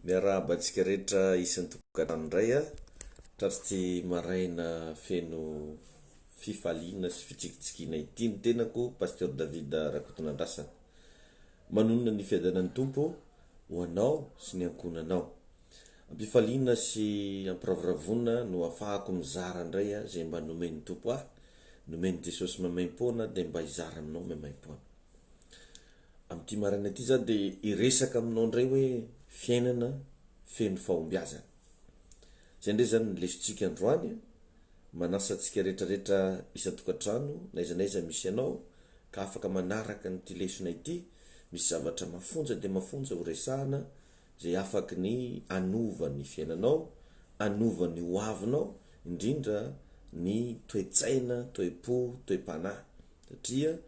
Miarahaba antsika rehetra isan-tokantrano indray a! Tratr'ity maraina feno fifaliana sy fitsikitsikiana ity ny tenako, Pasteur David Rakotonandrasana. Manonona ny fiadanan'ny Tompo ho anao sy ny ankohonanao. Am-pifaliana sy am-piravoravoana no afahako mizara indray izay mba nomen'ny Tompo ahy, nomen'i Jesosy maimaimpoana dia mba hizara aminao maimaimpoana. Amin'ity maraina ity za dia hiresaka aminao indray hoe fiainana feno fahombiazana. Izay indray izany ny lesontsika androany, manasa antsika rehetrarehetra isan-tokantrano na aiza na aiza misy anao ka afaka manaraka an'ity lesona ity, misy zavatra mafonja dia mafonja ho resahana izay afaky ny hanova ny fiainanao, hanova ny ho avinao, indrindra ny toe-tsaina, toe-po, toe-panahy satria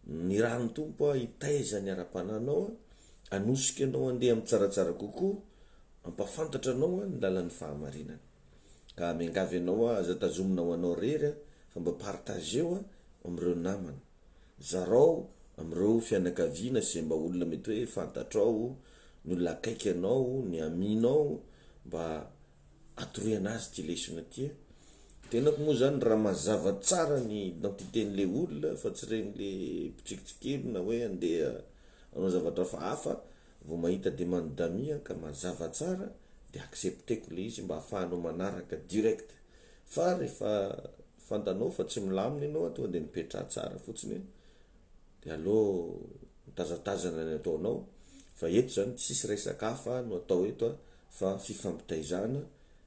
Ny ran'ny Tompo hitaiza ny ara-panahinao, hanosika anao handeha amin'ny tsaratsara kokoa, hampahafantatra anao ny lalan'ny fahamarinana. Ka miangavy anao aho, aza tazomina ho anao irery fa mba partageo amin'ireo namana. Zarao amin'ireo fianakaviana sy izay mba olona mety hoe fantatrao, ny olona akaiky anao, ny amis-nao, mba atoriana azy ity lesona ity a! Tenako moa zany raha mazava tsara ny identité-n'le olona fa tsy regny le mpitsikitsikilo na hoe andeha hanao zavatra hafahafa vao mahita demande d'amis aho ka mazava tsara de accepter-ko le izy mba ahafahanao manaraka direct fa rehefa fantanao fa tsy milamina ianao tonga de mipetraha tsara fotsiny de aleo mitazatazana ny ataonao fa eto zany tsisy resaka hafa no atao eto a! fa fifampitaizana,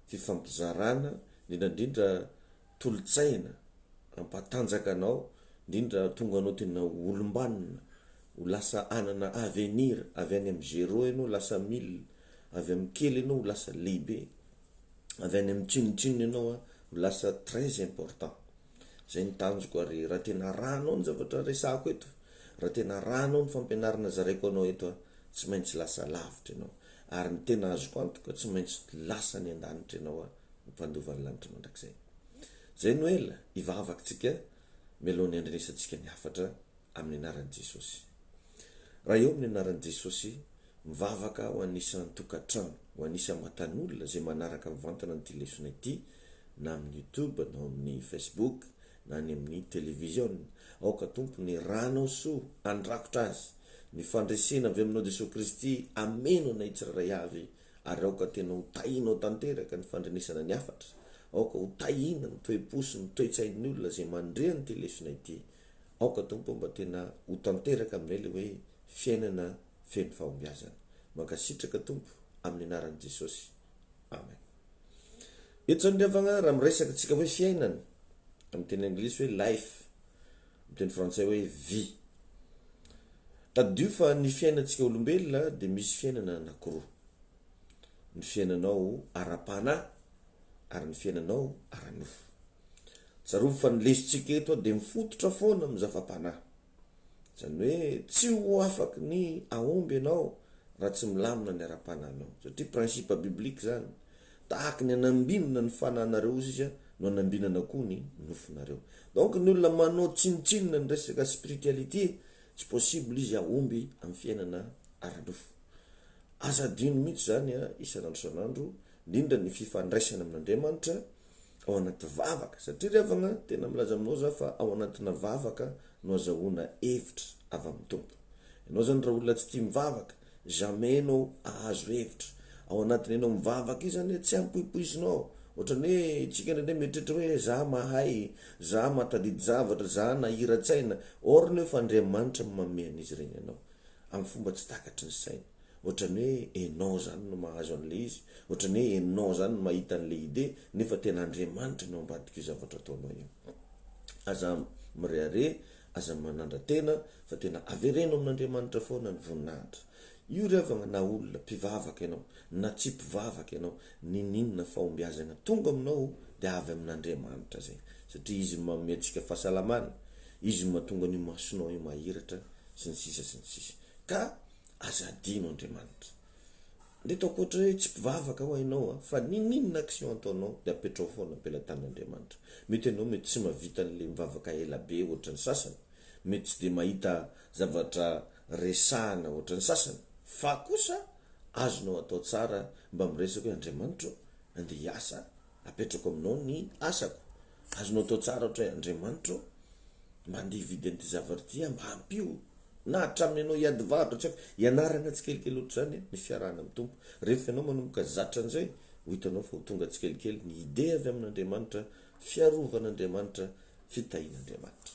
fifampizarana, indrindra indrindra tolo-tsaina hampatanjaka anao, indrindra hahatonga anao tena ho olom-banona, ho lasa hanana avenir, avy any amin'ny zéro ianao lasa mille, avy amin'ny kely ianao ho lasa lehibe, avy any amin'ny tsinontsinona ianao ho lasa très important. Zay ny tanjoko ary raha tena arahanao ny zavatra resahako eto, raha tena arahanao ny fampianarana zaraiko anao eto, tsy maintsy lasa lavitra ianao. Ary ny tena azoko antoka, tsy maintsy lasa any an-danitra ianao ho mpandova ny lanitra mandrakizay. Zay no ela hivavaka tsika mialohan'ny handrenesantsika ny hafatra amin'ny anaran'i Jesosy. Raha eo amin'ny anaran'i Jesosy, mivavaka ho an'ny isan-tokantrano, ho an'ny isam-batan'olona izay manaraka mivantana an'ity lesona ity, na amin'ny youtube, na ao amin'ny facebook, na any amin'ny televiziona. Aoka Tompo ny ranao soa handrakotra azy, ny fandresena avy aminao Jesoa Kristy hameno anay tsirairay avy ary aoka tena ho tahinao tanteraka ny fandrenesana ny hafatra, aoka ho tahina ny toe-po sy ny toe-tsain'ny olona izay mandre an'ity lesona ity, aoka Tompo mba tena ho tanteraka aminay ilay hoe fiainana feno fahombiazana. Mankasitraka Tompo amin'ny anaran'i Jesosy. Amen. Eto zany ry havagna raha miresaka tsika hoe fiainana, amin'ny teny anglisy hoe life, amin'ny teny frantsay hoe vie. Tadidio fa ny fiainantsika olombelona dia misy fiainana anakiroa. Ny fiainanao ara-panahy ary ny fiainanao ara-nofo. Tsarovy fa ny lesontsika eto dia mifototra foana amin'ny zava-panahy. Izany hoe tsy ho afaky ny hahomby ianao raha tsy milamina ny ara-panahinao. Satria principe biblique izany. Tahaky ny anambinana ny fanahinareo ozy izy no anambinana koa ny nofonareo. Donc ny olona manao tsinontsinona ny resaka spiritualité, tsy possible izy hahomby amin'ny fiainana ara-nofo. Aza adino mihitsy izany isan'andro isan'andro, indrindra ny fifandraisana amin'Andriamanitra, ao anaty vavaka satria ry havagna tena milaza aminao za fa ao anatina vavaka no azahoana hevitra avy amin'ny Tompo. Ianao zany raha olona tsy tia mivavaka jamais ianao ahazo hevitra. Ao anatin'ny ianao mivavaka io zany tsy ampoipoizinao. Ohatran'ny hoe tsika indraindray mieritreritra hoe za mahay, za mahatadidy zavatra, za nahira-tsaina. Or nefa Andriamanitra no manome an'izy ireny anao amin'ny fomba tsy takatry ny saina. Ohatran'ny hoe enao zany no mahazo an'le izy, ohatran'ny hoe enao zany no mahita an'le idée, nefa tena Andriamanitra no ambadik'io zavatra ataonao io. Aza mirehareha, aza manandra-tena, fa tena avereno amin'Andriamanitra foana ny voninahitra. Io ry havagna na olona mpivavaka ianao, na tsy mpivavaka ianao, ninoninona fahombiazana tonga aminao dia avy amin'Andriamanitra zay, satria Izy no manome antsika fahasalamana, Izy no mahatonga an'io masonao io mahiratra, sy ny sisa sy ny sisa. Ka Aza adino Andriamanitra. Ndreto ankoatra hoe tsy mpivavaka hoa ianao a, fa ninoninona action ataonao dia apetrao foana am-pelatanan'Andriamanitra. Mety ianao mety tsy mahavita an'le mivavaka ela be ohatran'ny sasany, mety tsy dia mahita zavatra resahana ohatran'ny sasany, fa kosa. Azonao atao tsara mba miresaka hoe Andriamanitra ô, andeha hiasa apetrako aminao ny asako. Azonao atao tsara ohatra hoe Andriamanitra ô, mba andeha hividy an'ity zavatra ity aho, mba ampio. Na hatramin'ny ianao hiady varotra, tsy haiko. Ianarana tsikelikely ohatr'izany ny fiarahana amin'ny Tompo. Rehefa ianao manomboka zatra an'izay, ho hitanao fa ho tonga tsikelikely ny idée avy amin'Andriamanitra, fiarovan'Andriamanitra, fitahian'Andriamanitra.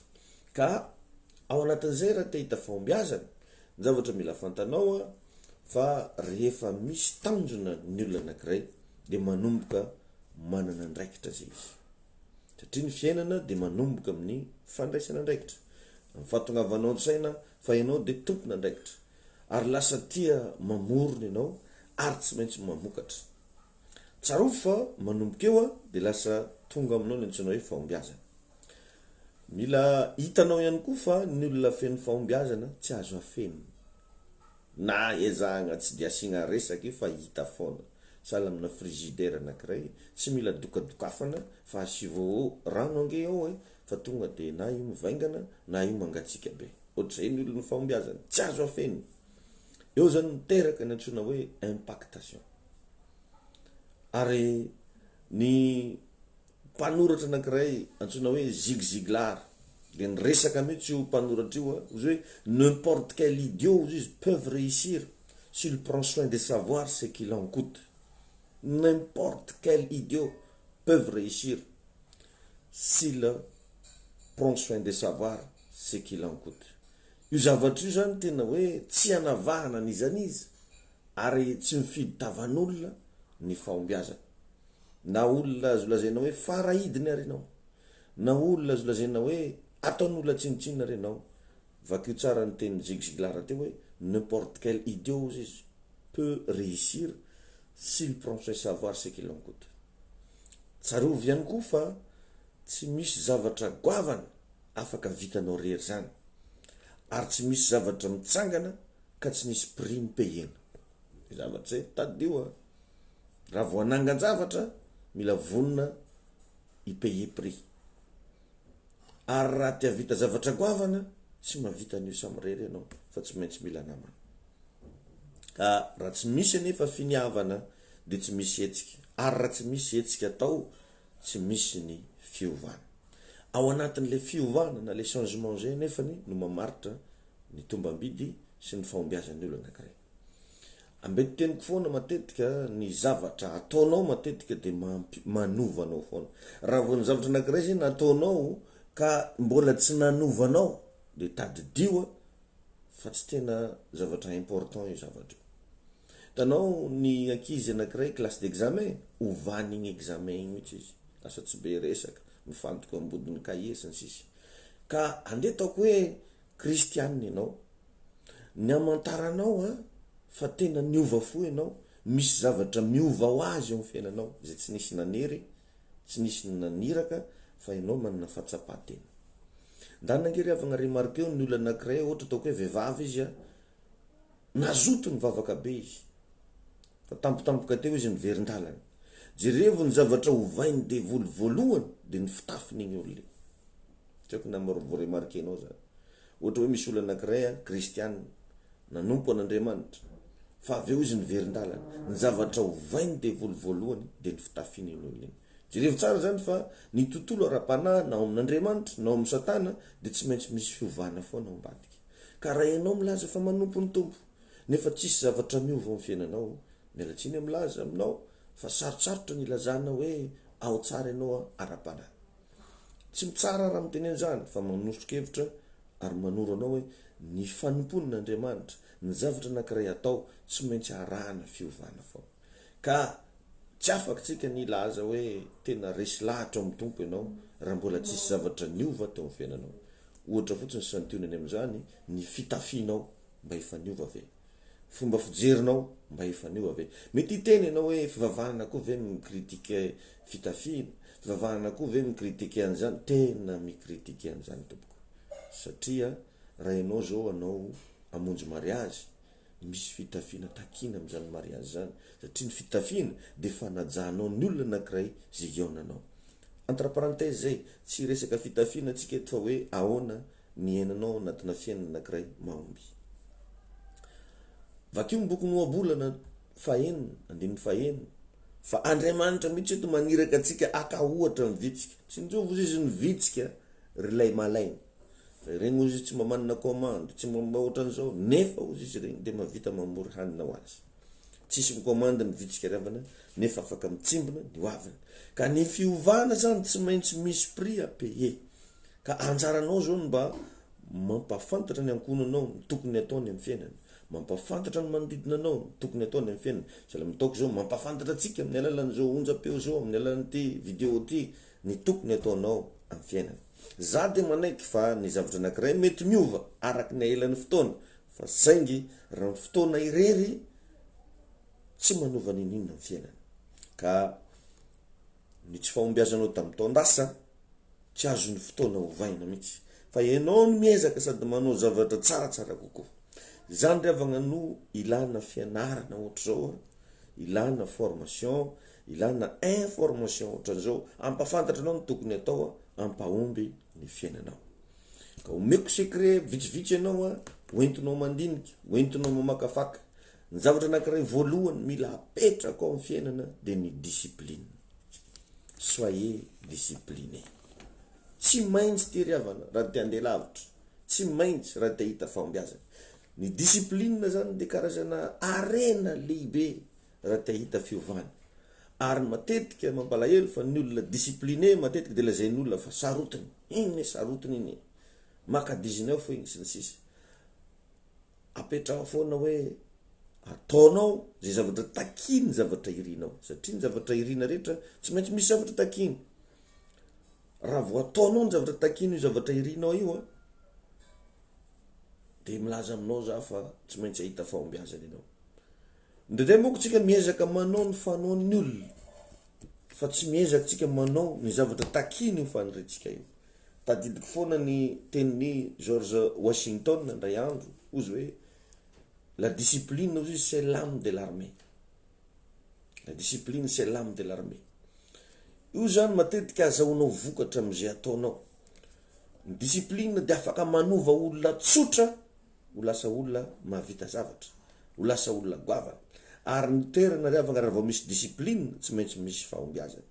Ka ao anatin'izay raha te hahita fahombiazana, ny zavatra mila fantanao fa rehefa misy tanjona ny olona anankiray dia manomboka manana andraikitra izay izy. Satria ny fiainana dia manomboka amin'ny fandraisana andraikitra. Amin'ny fahatongavanao an-tsaina fa ianao dia tompon'andraikitra. Ary lasa tia mamorona ianao ary tsy maintsy mamokatra. Tsarovy fa manomboka eo dia lasa tonga aminao ny antsoina hoe fahombiazana. Mila hitanao ihany koa fa ny olona feno fahombiazana tsy azo afenina. Na ezahagna tsy dia asiagna resaka io fa hita foana. Sahala amina frigidaire anakiray, tsy mila dokadokafana fa asivo rano ange ao e, fa tonga dia na io mivaingana na io mangatsiaka be. Ohatr'izay ny olon'ny fahombiazana, tsy azo afenina. Eo zany miteraka ny antsoina hoe impactation. Ary ny mpanoratra anankiray antsoina hoe Zig Ziglar dia niresaka mihitsy io mpanoratra io hozy hoe n'importe quel idiot hozy izy peuvent réussir s'il prend soin de savoir ce qu'il en coute. N'importe quel idiot peuvent réussir s'il prend soin de savoir ce qu'il en coute. Io zavatra io zany tena hoe tsy anavahana n'iza n'iza ary tsy mifidy tavan'olona ny fahombiazana. Na olona azo lazaina hoe faraidiny ary ianao, na olona azo lazaina hoe ataon'olona tsinontsinona ary ianao, vakio tsara ny tenin'i Zig Ziglar teo hoe n'importe quel idiot hozy izy peut réussir s'il prend soin savoir ce qu'il en coute. Tsarovy ihany koa fa tsy misy zavatra goavana afaka vitanao rery izany, ary tsy misy zavatra mitsangana ka tsy nisy prix nipehena. Zavatra izay tadidio a! Raha vao hanangan-javatra, mila vonona hi-payer prix. Ary raha te hahavita zavatra goavana, tsy mahavita an'io samirery ianao fa tsy maintsy mila namana. Ka raha tsy misy anefa finiavana dia tsy misy hetsika, ary raha tsy misy hetsika atao, tsy misy ny fiovana. Ao anatin'ilay fiovana na ilay changement izay anefany no mamaritra ny tombam-bidy sy ny fahombiazan'ny olona anankiray. Ambetiteniko foana matetika ny zavatra ataonao matetika dia mampi manova anao foana. Raha vao ny zavatra anankiray zay nataonao ka mbola tsy nanova anao dia tadidio fa tsy tena zavatra important io zavatra io. Hitanao ny ankizy anankiray classe d'examen, ovan'igny examen igny mihitsy izy, lasa tsy be resaka, mifantoka ambodin'ny cahier sy ny sisa. Ka andeha ataoko hoe kristianina ianao, Ny hamantaranao an fa tena niova fo ianao, misy zavatra miova ho azy eo amin'ny fiainanao izay tsy nisy nanery, tsy nisy naniraka fa ianao manana fahatsapan-tena. Ndana ange ry havagna remarqueo ny olona anakiray ohatra ataoko hoe vehivavy izy an, nazoto nivavaka be izy fa tampotampoka teo izy niverin-dalana. Jerevo ny zavatra ovain'ny devoly voalohany dia ny fitafiny iny olona iny. Tsy haiko na voaremarquenao zany. Ohatra hoe misy olona anakiray an, kristiana, nanompo an'Andriamanitra, fa avy eo izy niverin-dalana. Ny zavatra ovain'ny devoly voalohany dia ny fitafiana iny olona iny. Jerevo tsara izany fa ny tontolo ara-panahy na ao amin'Andriamanitra na ao amin'i Satana dia tsy maintsy misy fiovana foana ao ambadika. Ka raha ianao milaza fa manompo ny Tompo nefa tsisy zavatra miova ao amin'ny fiainanao, miala tsiny aho milaza aminao fa sarotsarotra ny ilazana hoe ao tsara ianao ara-panahy. Tsy mitsara raha miteny an'izany fa manoso-kevitra ary manoro anao hoe ny fanompoana an'Andriamanitra, ny zavatra anankiray atao tsy maintsy arahana fiovana foana. Ka tsy afaka tsika ny hilaza hoe tena resy lahatra ao amin'ny Tompo ianao raha mbola tsisy zavatra niova teo amin'ny fiainanao. Ohatra fotsiny santionany amin'izany ny fitafianao mba efa niova ve? Fomba fijerinao mba efa niova ve? Mety hiteny ianao hoe fivavahana koa ve mi-critique fitafiana? Fivavahana koa ve mi-critique an'izany? Tena mi-critique an'izany tompoko. Satria raha ianao zao hanao hamonjy mariazy, misy fitafiana takiana amin'izany mariazy izany. Satria ny fitafiana dia fanajanao ny olona anankiray izay hihaonanao. Entre parenthèse zay, tsy hiresaka fitafiana tsika eto fa hoe ahoana ny iainanao ao anatina fiainana anankiray mahomby. Vakio ny bokin'ny Ohabolana. fahenina, andininy fahenina, fa Andriamanitra mihitsy eto maniraka antsika haka ohatra ny vitsika. Tsinjovy hozy izy ny vitsika ry ilay malaina. Fa ireny hozy izy tsy mba manana commande, tsy mba ohatran'izao, nefa hozy izy ireny dia mahavita mamory hanina ho azy. Tsisy mi-commande ny vitsika ry havana, nefa afaka mitsimbina ny ho aviny. Ka ny fiovana zany tsy maintsy misy prix à payer. Ka anjaranao zao ny mba mampahafantatra ny ankohonanao ny tokony ataony amin'ny fiainana, mampahafantatra ny manodidina anao ny tokony ataony amin'ny fiainana. Sahala amin'ny ataoko izao, mampahafantatra antsika amin'ny alalan'izao onjam-peo izao, amin'ny alalan'ity vidéo ity ny tokony ataonao amin'ny fiainana. Za dia manaiky fa ny zavatra anankiray mety miova araka ny haelan'ny fotoana, fa saingy raha ny fotoana irery tsy manova n'inon'inona amin'ny fiainana. Ka ny tsy fahombiazanao tamin'ny taon-dasa tsy azon'ny fotoana ovaina mihitsy fa ianao no miezaka sady manao zavatra tsaratsara kokoa. Izany ry havagna no ilana fianarana ohatr'izao a, ilana formation, ilana information ohatran'izao, hampafantatra anao ny tokony atao a, hampahomby ny fiainanao. Ka omeko secret vitsivitsy ianao a, hoentinao mandinika, hoentinao mamakafaka. Ny zavatra anankiray voalohany mila apetraka ao amin'ny fiainana dia ny discipline. Soyez discipliné. Tsy maintsy ity ry havana raha te handeha lavitra, tsy maintsy raha te hahita fahombiazana. Ny discipline zany dia karazana harena lehibe raha te hahita fiovana. Ary matetika mampalahelo fa ny olona discipliné matetika dia lazain'olona fa sarotiny. Iny e sarotiny iny e. Maka 19 iny sy ny sisa. Apetraho foana hoe ataonao izay zavatra takiany zavatra irinao satria ny zavatra irina rehetra tsy maintsy misy zavatra takiany. Raha vao ataonao ny zavatra takiany io zavatra irinao io an, dia milaza aminao za fa tsy maintsy ahita fahombiazana ianao. Indraindray manko tsika miezaka manao ny fanaon'ny olona fa tsy miezaka tsika manao ny zavatra takiany io faniriantsika io. Tadidiko foana ny tenin'i George Washington indray andro, hozy hoe la discipline hozy izy c'est l'âme de l'armée. La discipline c'est l'âme de l'armée. Io zany matetika azahoanao vokatra amin'izay ataonao. Ny discipline dia afaka manova olona tsotra ho lasa olona mahavita zavatra, ho lasa olona goavana. Ary ny toerana ry havagna raha vao misy discipline tsy maintsy misy fahombiazana.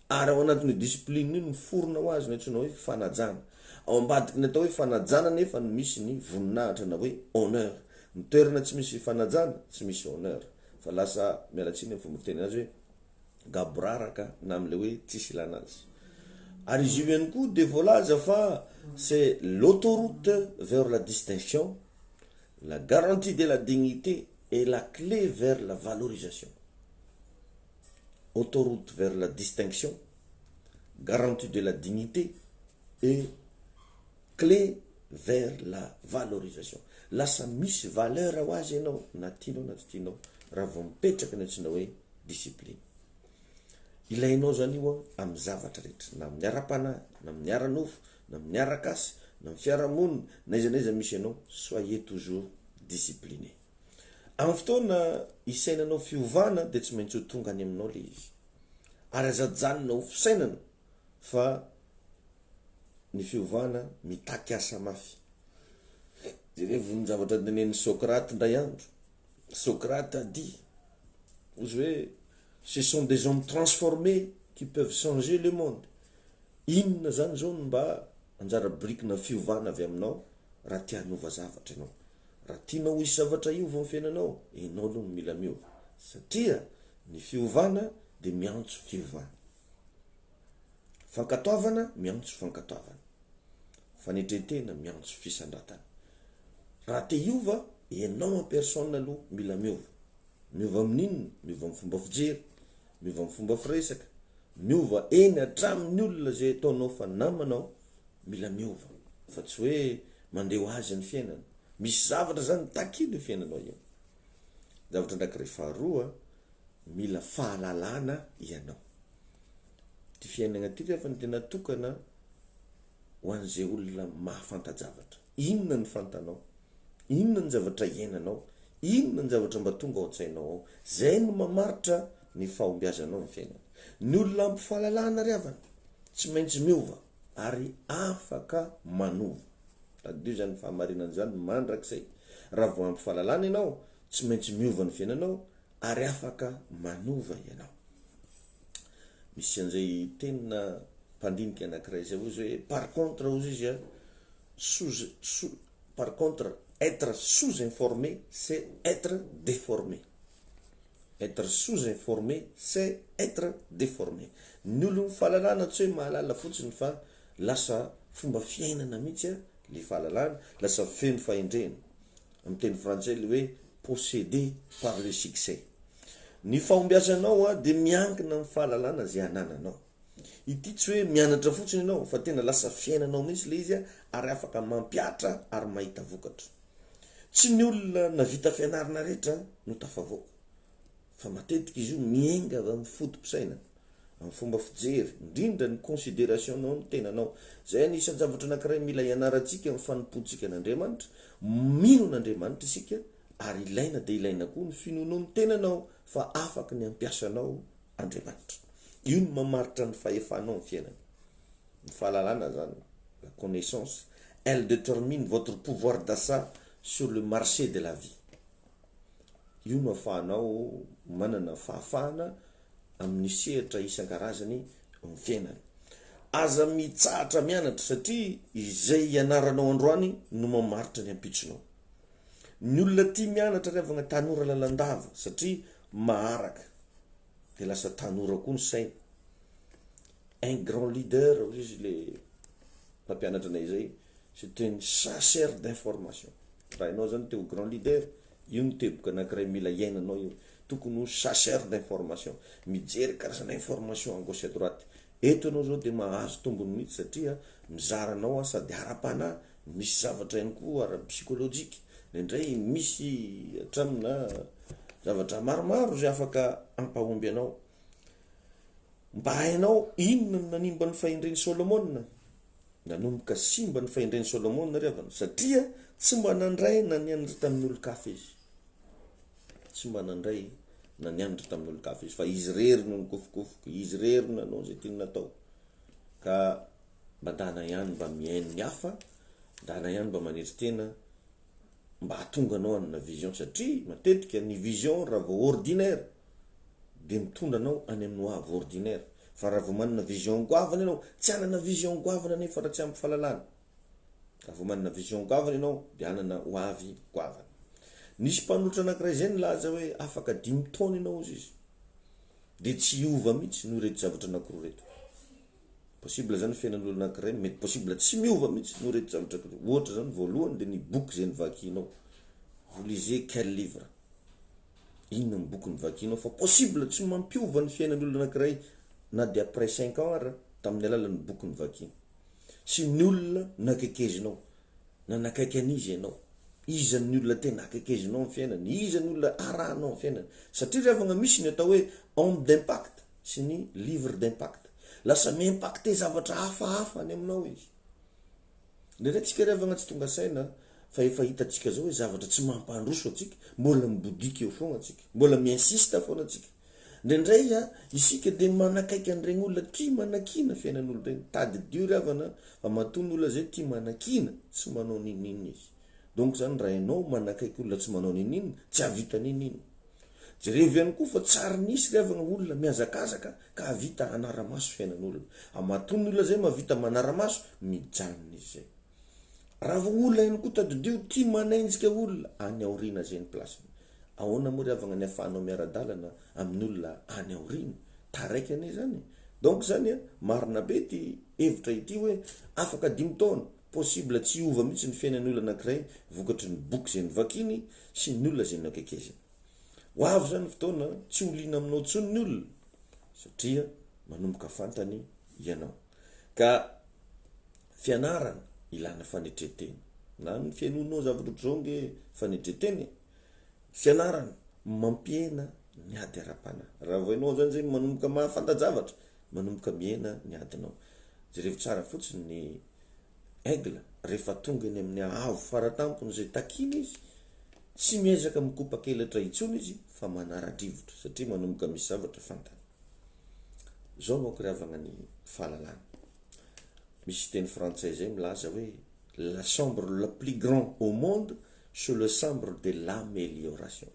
Ary ao anatin'io discipline io no miforona ho azy ny antsoina hoe fanajana. Ao ambadiky ny atao hoe fanajana anefa no misy ny voninahitra na hoe honneur. Ny toerana tsy misy fanajana tsy misy honneur. Fa lasa, miala tsiny amin'ny fomba fiteny azy hoe, gaboraraka na amin'ilay hoe tsisy ilana azy. Ary izy io ihany koa dia voalaza fa c'est l'autoroute vers la distinction, la garantie de la dignité et la clé vers la valorisation. Autoroute vers la distinction, garantie de la dignité et clé vers la valorisation. Lasa misy valeur ho azy ianao na tianao na tsy tianao raha vao mipetraka ny antsoina hoe discipline. Ilainao zany io amin'ny zavatra rehetra, na amin'ny ara-panahy, na amin'ny ara-nofo, na amin'ny ara-kasa, na amin'ny fiarahamonina, na aiza na aiza misy anao, soyez toujours discipliné. Amin'ny fotoana isainanao fiovana dia tsy maintsy ho tonga any aminao le izy. Ary aza ajanona ho fisainana fa ny fiovana mitaky asa mafy. Jerevo ny zavatra notenenin'i Socrate indray andro. Socrate a dit, ozy hoe ce sont des hommes transformés qui peuvent changer le monde. Inona zany zao no mba anjara birikina fiovana avy aminao raha te hanova zavatra ianao? Raha tianao hisy zavatra hiova amin'ny fiainanao, ianao aloha no mila miova. Satria ny fiovana dia miantso fiovana. Fankatoavana miantso fankatoavana. Fanetren-tena miantso fisandratana. Raha te hiova, ianao en personne aloha mila miova. Miova amin'inona? Miova amin'ny fomba fijery, miova amin'ny fomba firesaka, miova eny hatramin'ny olona izay ataonao fa namanao, mila miova. Fa tsy hoe mandeha ho azy ny fiainana. Misy zavatra izany takian'io fiainanao io. Zavatra anankiray faharoa, mila fahalalana ianao. Ity fiainana ity rehefa dia natokana ho an'izay olona mahafanta-javatra. Inona ny fantanao? Inona ny zavatra iainanao? Inona ny zavatra mba tonga ao an-tsainao ao? Izay no mamaritra ny fahombiazanao amin'ny fiainana. Ny olona ampy fahalalana ry havana, tsy maintsy miova ary afaka manova. Tadidio izany fahamarinana izany mandrakizay. Raha vao ampy fahalalana ianao, tsy maintsy miova ny fiainanao. Ary afaka manova ianao. Misy an'izay tenina mpandinika anankiray izay hozy hoe par contre hozy izy a, sous, sous, par contre être sous informé c'est être déformé. Être sous informé c'est être déformé. Ny olon'ny fahalalana tsy hoe mahalala fotsiny fa lasa fomba fiainana mihitsy le fahalalana, lasa feno fahendrena. Amin'ny teny frantsay le hoe possédé par le succès. Ny fahombiazanao dia miankina amin'ny fahalalana izay anananao. Ity tsy hoe mianatra fotsiny ianao fa tena lasa fiainanao mihitsy le izy ary afaka mampihatra ary mahita vokatra. Tsy ny olona navita fianarana rehetra no tafavoaka fa matetika izy io miainga avy amin'ny foto-pisainana, amin'ny fomba fijery, indrindra ny considération-nao ny tenanao. Izay anisan-javatra anankiray mila ianarantsika amin'ny fanompoantsika an'Andriamanitra. Mino an'Andriamanitra isika ary ilaina dia ilaina koa ny finoanao ny tenanao fa afaky ny hampiasa anao Andriamanitra. Io no mamaritra ny fahefanao amin'ny fiainana. Ny fahalalana izany, la connaissance, elle determine votre pouvoir d'achat sur le marché de la vie. Io no ahafahanao manana fahafahana amin'ny sehatra isan-karazany amin'ny fiainana. Aza mitsahatra mianatra satria izay ianaranao androany no mamaritra ny ampitsonao. Ny olona tia mianatra ry havagna tanora lalandava satria maharaka de lasa tanora koa ny sainy. Un grand leader hoy izy le mpampianatra anay zay, c'est un chasseur d'information. Raha ianao zany te ho grand leader, io no teboka anakiray mila iainanao io, tokony ho chasseur d'information, mijery karazana information à gauche à droite. Eto ianao zao de mahazo tombony mihitsy satria mizara anao aho sady ara-panahy, misy zavatra ihany koa ara-psychologique, indraindray misy hatramina zavatra maromaro izay afaka hampahomby anao. Mba hainao inona no nanimba ny fahendren'i Solomona? Nanomboka simba ny fahendren'i Solomona ry havana, satria tsy mba nandray na nianatra tamin'olon-kafa izy. Tsy mba nandray na nianatra tamin'olon-kafa izy, fa izy irery no nikofokofoka, izy irery no nanao izay tiany natao. Ka mba ndana ihany mba mihaino ny hafa, ndana ihany mba manetry tena, mba hahatonga anao hanana vision, satria matetika ny vision raha vao ordinaire dia mitondra anao any amin'ny ho avy ordinaire, fa raha vao manana vision goavana ianao, tsy hanana vision goavana anefa raha tsy ampy fahalalana, raha vao manana vision goavana ianao dia hanana ho avy goavana. Nisy mpanoratra anankiray izay nilaza hoe afaka dimy taona ianao hozy izy dia tsy hiova mihitsy noho ireto zavatra anankiroa ireto. Possible zany fiainan'olona anankiray mety possible tsy miova mihitsy noho ireto zavatra ireto. Ohatra zany voalohany dia ny boky izay novakianao. Vous lisez quel livre? Inona ny boky novakianao fa possible tsy mampiova ny fiainan'olona anankiray na dia après cinq ans ara tamin'ny alalan'ny boky novakiany. Sy ny olona nakekezinao na nakaiky an'iza ianao. Iza ny olona tena akekezinao amin'ny fiainana? Iza ny olona arahanao amin'ny fiainana? Satria ry havagna misy ny atao hoe homme d'impact sy ny livre d'impact. Lasa mi-impacter zavatra hafahafa any aminao izy. Indraindray tsika ry havagna tsy tonga saina fa efa hitantsika zao hoe zavatra tsy mampandroso antsika, mbola mibodiaka eo foagna tsika, mbola mi-insiste foana tsika. Indraindray a, isika dia manakaiky an'ireny olona tia manakiana fiainan'olo ireny. Tadidio ry havana fa matoa ny olona zay tia manakiana, tsy manao n'inon'inona izy. Donc zany raha ianao manakaiky olona tsy manao n'inon'inona, tsy hahavita n'inon'inona. Jerevo ihany koa fa tsy ary nisy ry havana olona mihazakazaka ka hahavita hanara-maso fiainan'olona. Matoa ny olona zay mahavita manara-maso, mijanona izy zay. Raha vao olona ihany koa tadidio tia manenjika olona any aoriana zay ny place-ny. Ahoana moa ry havagna ny afahanao miara-dalana amin'ny olona any aoriana? Taraiky anie zany e! Donc zany a, marina be ity hevitra ity hoe afaka dimy taona, possible tsy hiova mihitsy ny fiainan'ny olona anankiray vokatry ny boky izay novakiany sy ny olona izay noakekeziny. Ho avy zany ny fotoana tsy ho liana aminao intsony ny olona satria manomboka fantany ianao. Ka Fianarana, ilana fanetren-tena. Na ny fihainoanao zavatra ohatr'izao ange fanetren-tena e. Fianarana, mampihena ny ady ara-panahy. Raha vao ianao zany zay manomboka mahafanta-javatra, manomboka mihena ny adinao. Jerevo tsara fotsiny ny aigle, rehefa tonga eny amin'ny haavo faratampony izay takiana izy, tsy miezaka mikopa-kelatra intsony izy fa manara-drivotra satria manomboka misy zavatra fantany. Izao manko ry havagna ny fahalalana. Misy teny frantsay izay milaza hoe la chambre la plus grand au monde c'est le chambre de l'amélioration.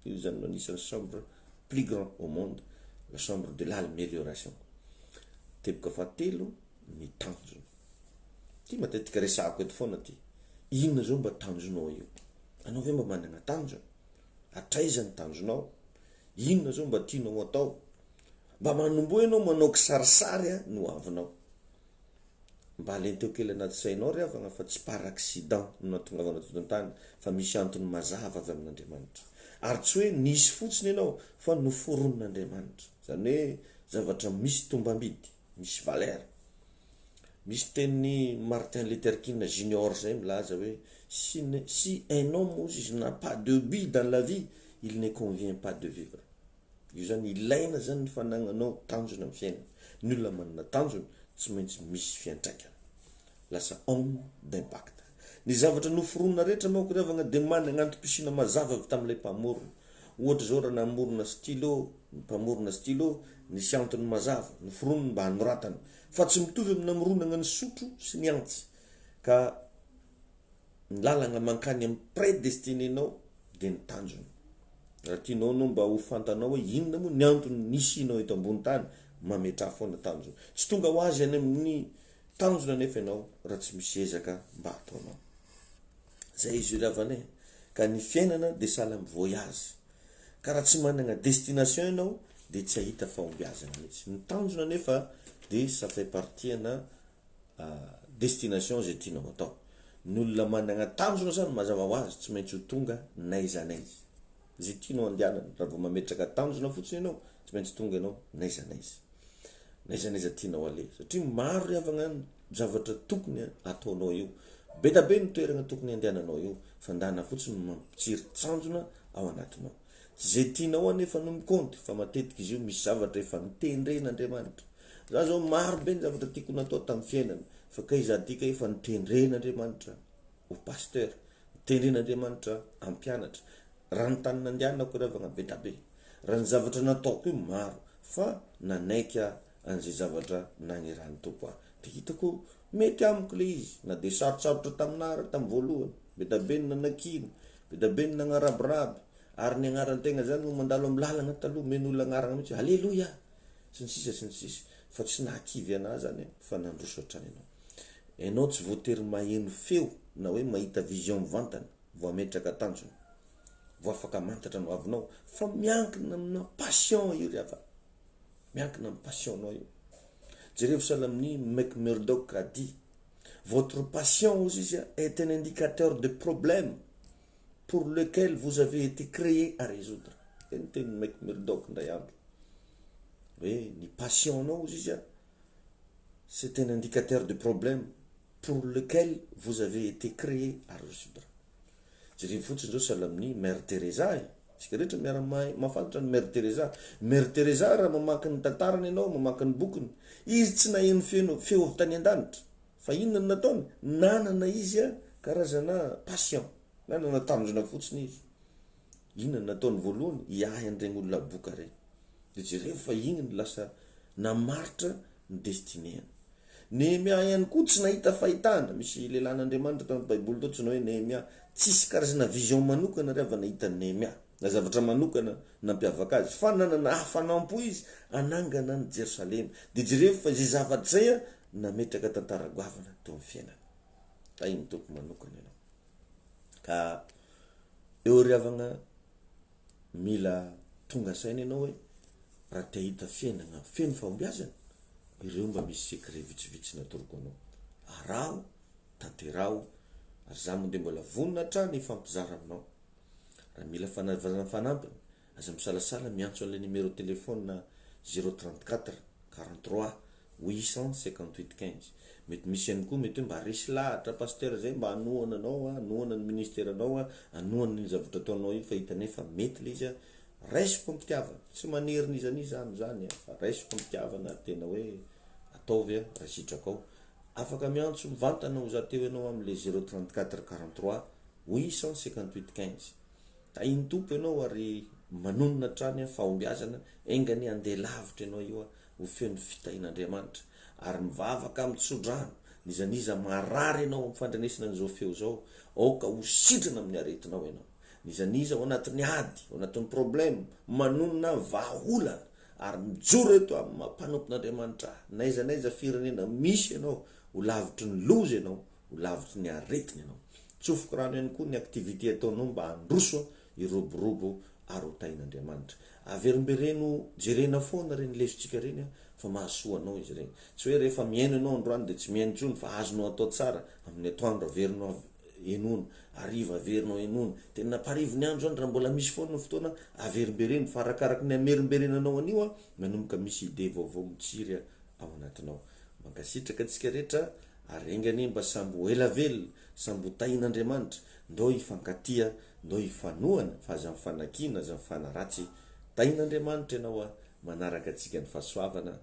Io izany no anisan'ny chambre. plus grand au monde, la chambre de l'almélioration. Teboka fahatelo, ny tanjona. Ty matetika resahako eto foana ty. Inona zao mba tanjonao io? Anao ve mba manana tanjona? Hatraiza ny tanjonao? Inona zao mba tianao atao? Mba manomboha ianao manao kisarisary ny ho avinao. Mba alenteo kely anaty sainao ry havagna fa tsy par accident no nahatongavana teto an-tany fa misy antony mazava avy amin'Andriamanitra. Ary tsy hoe nisy fotsiny ianao fa noforonin'Andriamanitra. Izany hoe zavatra misy tombam-bidy, misy valeur. Misy tenin'i Martin Luther King Junior izay milaza hoe si si un homme hozy izy n'a pas de but dans la vie, il ne convient pas de vivre. Io zany ilaina zany ny fanagnanao tanjona amin'ny fiainana. Ny olona manana tanjona tsy maintsy misy fiantraikany. Lasa homme d'impact. Ny zavatra noforonina rehetra manko ry havagna dia managna antom-pisiana mazava avy tamin'ilay mpamorona. Ohatra zao raha namorona stylo ny mpamorona stylo, nisy antony mazava, noforoniny mba hanoratana. Fa tsy mitovy amin'ny namoronagna ny sotro sy ny antsy. Ka ny lalagna mankany amin'ny prédestiné-nao dia ny tanjona. Raha tianao anao mba ho fantanao hoe inona moa ny antony nisianao eto ambony tany, mametraha foana tanjona. Tsy tonga ho azy any amin'ny tanjona anefa ianao raha tsy misy ezaka mba ataonao. Zay izy io ry havana e. Ka ny fiainana dia sahala amin'ny voyage. Ka raha tsy manana destination ianao dia tsy hahita fahombiazana mihitsy. Ny tanjona anefa dia ça fait partie ana destination izay tianao atao. Ny olona manana tanjona zany mazava ho azy tsy maintsy ho tonga n'aiza n'aiza. Izay tianao andehanana, raha vao mametraka tanjona fotsiny ianao, tsy maintsy tonga ianao n'aiza n'aiza. N'aiza n'aiza tianao aleha. Satria maro ry havagna ny zavatra tokony ataonao io. Be da be ny toerana tokony andehananao io, fa ndana fotsiny mampitsiry tanjona ao anatinao. Tsy izay tianao anefa no mikaonty, fa matetika izy io misy zavatra efa notendren'Andriamanitra. Za zao maro be ny zavatra tiako natao tamin'ny fiainana fa kay za ty kay efa notendren'Andriamanitra ho pasteur, notendren'Andriamanitra hampianatra. Raha ny tany nandehanako ry havagna be da be, raha ny zavatra nataoko io maro fa nanaiky aho an'izay zavatra nagnirahan'ny Tompo ahy. De hitako mety amiko le izy na de sarotsarotra taminah ary tamin'ny voalohany, be da be ny nanakiana, be da be ny nagnarabiraby ary ny agnaran-tegna zany moa mandalo amin'ny lalagna taloha omen'olona agnarana mihitsy hoe aleloia! sy ny sisa sy ny sisa fa tsy nahakivy anah zany fa nandroso hatrany ianao. Ianao tsy voatery maheno feo na hoe mahita vision mivantana vao hametraka tanjona, vao afaka hamantatra ny hoavinao fa miankina amina passion io ry havana, miankina amin'ny passion-nao io. Jerevo sahala amin'i McMurdock a dit, votre passion hozy izy est un indicateur de problème pour lequel vous avez été créé à résoudre. Zay ny tenin'i McMurdock indray andro. Hoe ny passion-nao hozy izy a, c'est un indicateur de problème pour lequel vous avez été créé à résoudre. Jereo fotsiny zao sahala amin'i Mère Teresa e. Tsika rehetra miara-mahay mahafantatra an'i Mère Teresa. Mère Teresa raha mamaky ny tantarany ianao, mamaky ny bokiny, izy tsy naheno feno feo avy tany an-danitra. Fa inona no nataony? Nanana izy karazana passion, nanana tanjona fotsiny izy. Inona no nataony voalohany? Hiahy an'ireny olona boka ireny. Dia jereo fa iny no lasa namaritra ny destinée-ny. Nehemia ihany koa tsy nahita fahitana. Misy lehilahin'Andriamanitra tao anaty Baiboly tao antsoina hoe Nehemia. Tsisy karazana vision manokana ry havana hitan'i Nehemia, na zavatra manokana nampiavaka azy, fa nanana hafanam-po izy hanangana an'i Jerosalema. Dia jereo fa izay zavatra izay nametraka tantara goavana teo amin'ny fiainana. Tahin'ny Tompo manokana ianao. Ka eo ry havagna mila tonga saina ianao hoe raha te hahita fiainana feno fahombiazana, ireo mba misy secret vitsivitsy natoroko anao. Araho, tanteraho, ary za moa dia mbola vonona hatrany hifampizara aminao. Raha mila fanazavana fanampiny, Aza misalasala miantso an'ilay numéro téléphone 034 43 858 15. Mety misy ihany koa mety hoe mba resy lahatra pasteur zay mba hanohana anao, hanohana ny ministère anao, hanohana iny zavatra ataonao iny fa hitanay fa mety ilay izy. Raisiko am-pitiavana, tsy manery n'iza n'iza amin'izany fa raisiko am-pitiavana ary tena hoe ataovy raha sitrakao. Afaka miantso mivantana ho za teo ianao amin'ilay 034 43 858 15. Tahin'ny Tompo ianao ary manonona hatrany fahombiazana, enga anie handeha lavitra ianao io ho feno fitahian'Andriamanitra, ary mivavaka amin'ny tsodrano, n'iza n'iza marary ianao amin'ny fandrenesana an'izao feo izao, aoka ho sitrana amin'ny aretinao ianao. N'iza n'iza ao anatin'ny ady, ao anatin'ny problème, manonona vahaolana ary mijoro eto amin'ny maha mpanompon'Andriamanitra ahy. N'aiza n'aiza firenena misy ianao, ho lavitry ny loza ianao, ho lavitry ny aretina ianao. Tsofiko rano ihany koa ny activité ataonao mba handroso, hiroborobo ary ho tahin'Andriamanitra. Averimbereno jerena foana ireny lesontsika ireny fa mahasoa anao izy ireny. Tsy hoe rehefa mihaino ianao androany dia tsy mihaino intsony fa azonao atao tsara amin'ny atoandro averinao henoina, hariva averinao henoina. Tena amparivo ny andro izany raha mbola misy foana ny fotoana averimbereno fa arakaraky ny amerimberenanao an'io manomboka misy idée vaovao mitsiry ao anatinao. Mankasitraka antsika rehetra ary enga anie mba samby ho ela velona, samby ho tahin'Andriamanitra, ndao hifankatia, ndao hifanohana fa aza mifanakiana, aza mifanaratsy. Tahin'Andriamanitra ianao a, manaraka antsika ny fahasoavana.